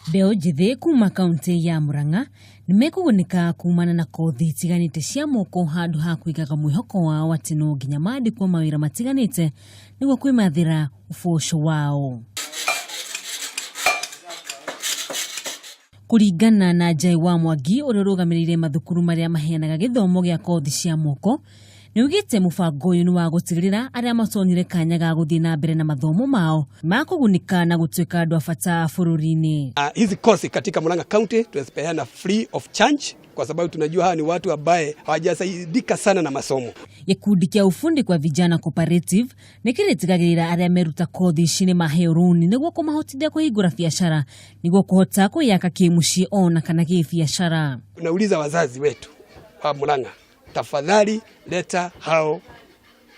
Mbeũ njĩthĩ kuma kaunti ya Murang'a nĩmekũgunĩka kumana na kothi itiganĩte cia moko handũ ha kũigaga mwĩhoko wao atĩ no nginya mandĩkwo mawĩra matiganĩte nĩguo kwĩmathĩra ũboco wao. Kũringana na Jai wa Mwangi ũrĩa ũrũgamĩrĩire mathukuru marĩa maheanaga gĩthomo gĩa kothi cia moko, nĩ augĩte mũbango ũyũ nĩ wa gũtigĩrĩra arĩa matonire kanya ga gũthiĩ na mbere na mathomo mao makũgunĩka na gũtuĩka andũ a bata bũrũri-inĩ. Hizi kosi katika Murang'a County tunazipeana free of charge kwa sababu tunajua hawa ni watu ambaye hawajasaidika sana na masomo. Gĩkundi kĩa Ufundi kwa Vijana Cooperative nĩ kĩrĩtigagĩrĩra arĩa meruta kothi ici nĩ maheo rũni nĩguo kũmahotithia kũhingũra biacara nĩguo kũhota kwĩyaka kĩmũciĩ ona kana kĩbiacara. Nauliza wazazi wetu wa Murang'a, tafadhali leta hao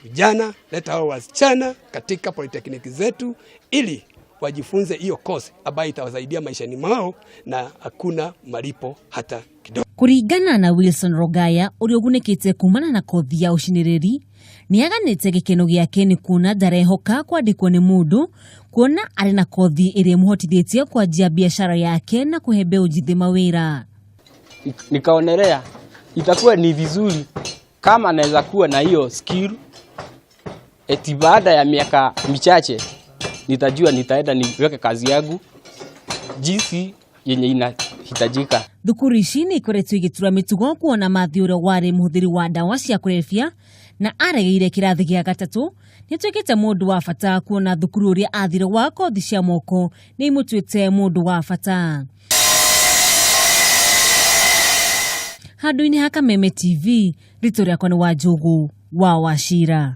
vijana, leta hao wasichana katika polytechnic zetu ili wajifunze hiyo course ambayo itawasaidia maishani mwao na hakuna malipo hata kidogo. Kũringana na Wilson Rogaya ũrĩa ũgunĩkĩte kumana na kothi ya ũcinĩrĩri, nĩ aganĩte gĩkeno gĩake nĩ kuona ndarehoka kwandĩkwo nĩ mũndũ, kuona arĩ na kothi ĩrĩa ĩmũhotithĩtie kwanjia biacara yake na kũhe mbeũ njĩthĩ mawĩra. Nikaonelea itakuwa ni vizuri kama naweza kuwa na hiyo skill, eti baada ya miaka michache nitajua nitaenda niweke kazi yangu jinsi yenye inahitajika. Thukuru ici nĩ ikoretwo igĩtura mĩtugo kuona Mathew ũrĩa warĩ mũhũthĩri wa ndawa cia kũrebia na aregeire kĩrathi gĩa gatatũ nĩ atuĩkĩte mũndũ wa bata kuona thukuru ũrĩa athire wa kothi cia moko nĩ imũtuĩte mũndũ wa bata. Handũ-inĩ ha Kameme TV, rĩtwa rĩakwa nĩ Wanjũgũ wa Wachira.